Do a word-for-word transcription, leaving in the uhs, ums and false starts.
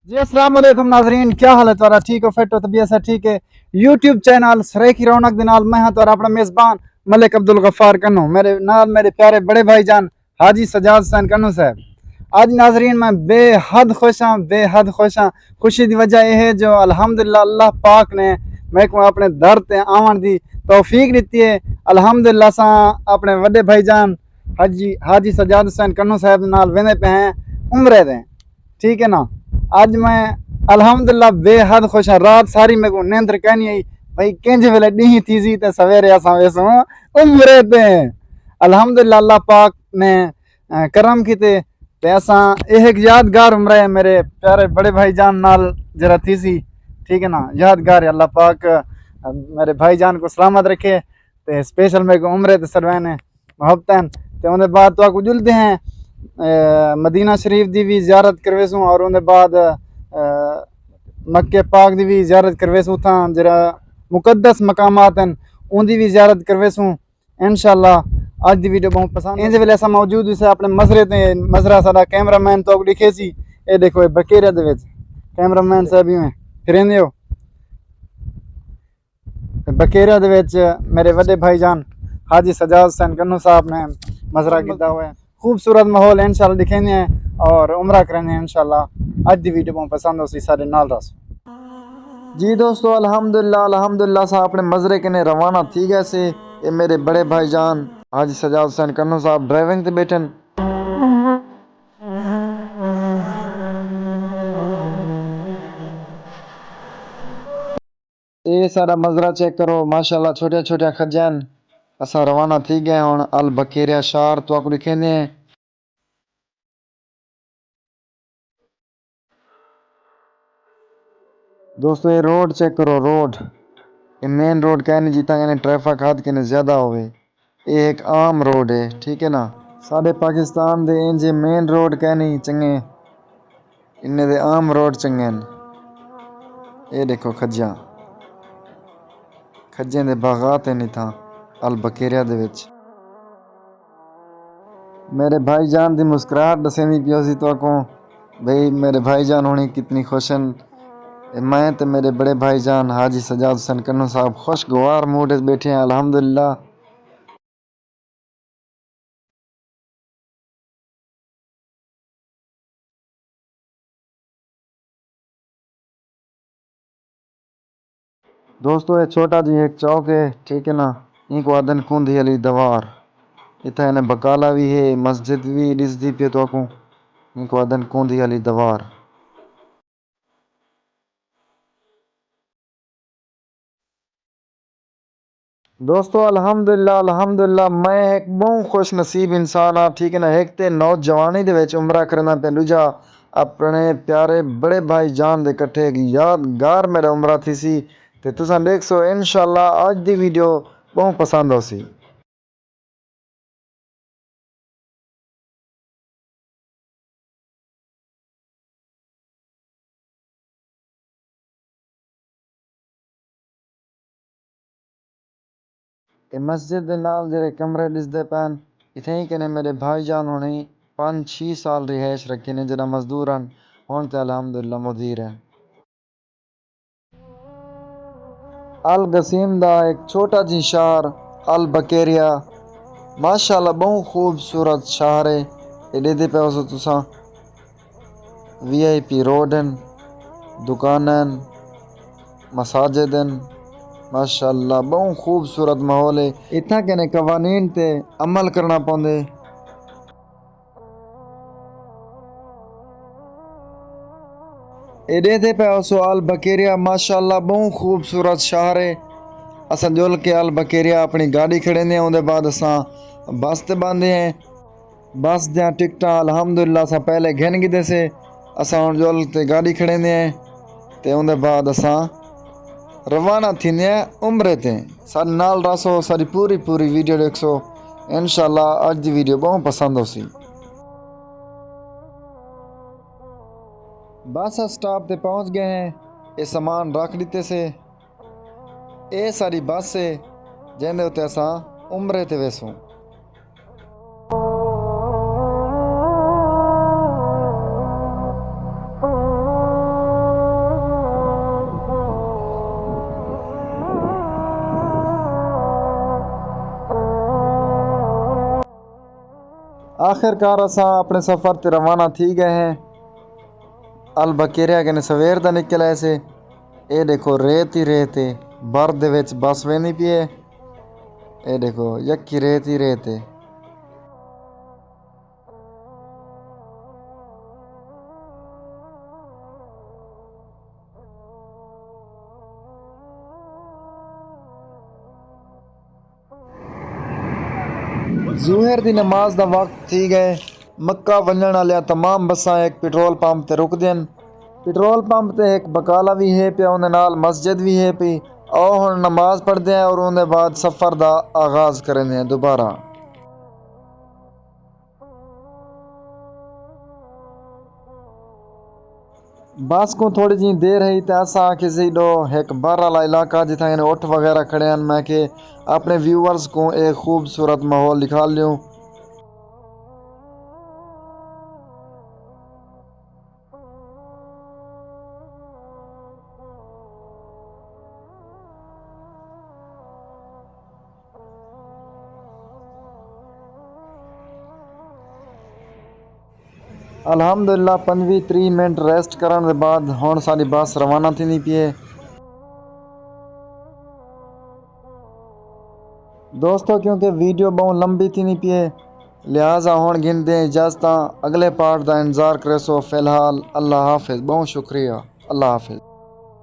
جی السلام علیکم ناظرین، کیا حال ہے تہاݙا؟ ٹھیک ہو، فٹ ہو، طبیعت ہے ٹھیک ہے؟ یوٹیوب چینل سرائیکی رونق دے نال میں ہاں تہاݙا اپݨا میزبان ملک عبدالغفار کنوں۔ میرے نال میرے پیارے بڑے بھائی جان حاجی سجاد حسین کنوں صاحب۔ اڄ ناظرین میں بے حد خوش ہاں، بے حد خوش ہاں۔ خوشی دی وجہ یہ ہے جو الحمدللہ اللہ پاک نے میکوں اپݨے در تے آوݨ دی توفیق ݙتی ہے۔ الحمدللہ اساں اپݨے وݙے بھائی جان حاجی حاجی سجاد حسین کنوں صاحب دے نال ویندے پئے ہیں عمرے دے۔ ٹھیک ہے نا؟ اڄ میں الحمدللہ بے حد خوش ہاں۔ رات ساری میکوں نیندر کائنی آئی بھئی کینجھے ویلے ݙینہہ تھیسی تے سویرے اساں ویسوں عمرے تے۔ الحمدللہ اللہ پاک نے، اے، کرم کیتے تے اساں اے ہک یادگار عمرہ ہے میرے پیارے بڑے بھائی جان نال جیڑھا تھیسی۔ ٹھیک ہے نا؟ یادگار ہے۔ اللہ پاک، اے، میرے بھائی جان کوں سلامت رکھے تے اسپیشل میکوں عمرے تے سݙوائے نے۔ محبتاں۔ تے اوندے بعد تہاکوں ڄلدے ہیں، اے، مدینہ شریف دی وی زیارت کرویسوں اور اوندے بعد، اے، مکہ پاک دی وی زیارت کرویسوں، اتھاں جیڑھا مقدس مقامات ہیں اوندی وی زیارت کرویسوں۔ انشاءاللہ اڄ دی ویڈیو ٻہوں پسند ایندے ویلے اساں موجود ہیسے اپݨے مزرے تے۔ مزرا ساݙا کیمرہ مین تہاکوں ݙکھیسی۔ اے ݙیکھو اے بکیرے دے وچ کیمرہ مین صاحب ایویں پھریندے ہو۔ تے بکیریا دے وچ میرے وݙے بھائی جان حاجی سجاد حسین کنوں صاحب نے مزرا کیتا ہوئے۔ خوبصورت ماحول ہے، انشاءاللہ ݙکھیندے ہیں اور عمرہ کریندے ہیں انشاءاللہ۔ اڄ دی ویڈیو ٻہوں پسند ہوسی، ساݙے نال رہسو۔ جی دوستو، الحمدللہ، الحمدللہ اساں اپݨے مزرے کنے روانہ تھی ڳئے سے۔ اے میرے بڑے بھائی جان حاجی سجاد حسین کنوں صاحب ڈرائیونگ تے ٻیٹھن۔ اے ساݙا مزرا چیک کرو، ماشاءاللہ چھوٹیاں چھوٹیاں کھجیاں ہن۔ اساں روانہ تھی ڳئے ہن البکیریا شہر، تہاکوں ݙکھیندے ہیں۔ دوستو، اے روڈ چیک کرو، روڈ۔ اے مین روڈ کائنی جتھاں کنے ٹریفک حد کنے زیادہ ہووے۔ اے ہک عام روڈ ہے، ٹھیک ہے نا؟ ساݙے پاکستان دے اینجھے مین روڈ کائنی چنڳے، انہیں دے عام روڈ چنڳے ہن۔ اے ݙیکھو کھجیاں، کھجیں دے باغات ہن اتھاں البکیریا دے وچ۔ میرے بھائی جان دی مسکراہٹ ݙسیندی پئی ہوسی تہاکوں، بھئی میرے بھائی جان ہوݨی کتنی خوش ہن۔ اے میں تے میرے بڑے بھائی جان حاجی سجاد حسین کنوں صاحب خوشگوار موڈ وچ ٻیٹھے ہیں، الحمدللہ۔ دوستو، اے چھوٹا جی ہک چوک ہے، ٹھیک ہے نا؟ اینکوں آہدن کوندھی آلی دیوار۔ اتھاں انہیں بقالہ وی ہے، مسجد وی ݙسدی پئی تہاکوں۔ اینکوں آہدن کوندھی آلی دیوار۔ دوستو، الحمدللہ، الحمدللہ، میں ہک ٻہوں خوش نصیب انسان ہاں، ٹھیک ہے نا؟ ہک تے نوجوانی دے وچ عمرہ کریندا پیاں، ݙوجھا اپݨے پیارے بڑے بھائی جان دے کٹھے ہک یادگار میݙا عمرہ تھیسی۔ تے تساں ݙیکھسو انشاءاللہ اڄ دی ویڈیو ٻہوں پسند ہوسی۔ اے مسجد دے نال جیڑھے کمرے ݙسدے پئن، اتھائیں کنے میݙے بھائی جان ہوݨیں پنج چھی سال رہائش رکھی نے، جݙاں مزدور ہن، ہݨ تے الحمدللہ مدیر ہن۔ القصیم دا ہک چھوٹا جیں شہر البکیریا، ماشاءاللہ ٻہوں خوبصورت شہر ہے۔ اے ݙیہدے پئے ہوسو تساں، وی آئی پی روڈ ہن، دکاناں ہن، مساجد ہن، ماشاءاللہ ٻہوں خوبصورت ماحول ہے۔ اتھاں کنے قوانین تے عمل کرݨا پوندے۔ اے ݙیہدے پئے ہوسو البکیریا، ماشاءاللہ ٻہوں خوبصورت شہر ہے۔ اساں ڄل کے البکیریا اپݨی گاݙی کھڑیندے ہیں، اوندے بعد اساں بس تے ٻہندے ہیں۔ بس دیاں ٹکٹاں الحمدللہ اساں پہلے گھن گھدے سے۔ اساں ہݨ ڄل تے گاݙی کھڑیندے ہیں تے اوندے بعد اساں روانہ تھیندے ہیں عمرے تے۔ ساݙے نال رہسو، ساݙی پوری پوری ویڈیو ݙیکھسو۔ انشاءاللہ اڄ دی ویڈیو ٻہوں پسند ہوسی۔ بس اسٹاپ تے پہنچ ڳئے ہیں، اے سامان رکھ ݙتے سے۔ اے ساݙی بس ہے جیندے اتے اساں عمرے تے ویسوں۔ آخر کار اساں اپݨے سفر تے روانہ تھی ڳئے ہیں۔ البکیریا کنے سویر دا نکل آئے سے۔ اے ݙیکھو ریت ہی ریت ہے، بر دے وچ بس ویندی پئی ہے۔ اے ݙیکھو یکی ریت ہی ریت ہے۔ ظہر دی نماز دا وقت تھی ڳئے۔ مکہ ونڄݨ آلیاں تمام بساں ہک پٹرول پمپ تے رکدین۔ پٹرول پمپ تے ہک بقالہ وی ہے پیا، اوندے نال مسجد وی ہے پئی۔ آؤ ہݨ نماز پڑھدے ہیں اور اوندے بعد سفر دا آغاز کریندے ہیں دوبارہ۔ بس کوں تھوڑی جی دیر ہئی تے اساں آکھیسی ݙو ہک بر والا علاقہ جتھاں یعنی اٹھ وغیرہ کھڑے ہن، میں کہ اپݨے ویورز کوں اے خوبصورت ماحول ݙکھا لیوں۔ الحمدللہ، پنجویہہ تریہہ منٹ ریسٹ کرݨ دے بعد ہݨ ساݙی بس روانہ تھیندی پئی ہے۔ دوستو، کیونکہ ویڈیو ٻہوں لمبی تھیندی پئی ہے، لہٰذا ہݨ گھندے ہیں اجازتاں، اڳلے پارٹ دا انتظار کریسو۔ فی الحال اللہ حافظ، ٻہوں شکریہ، اللہ حافظ۔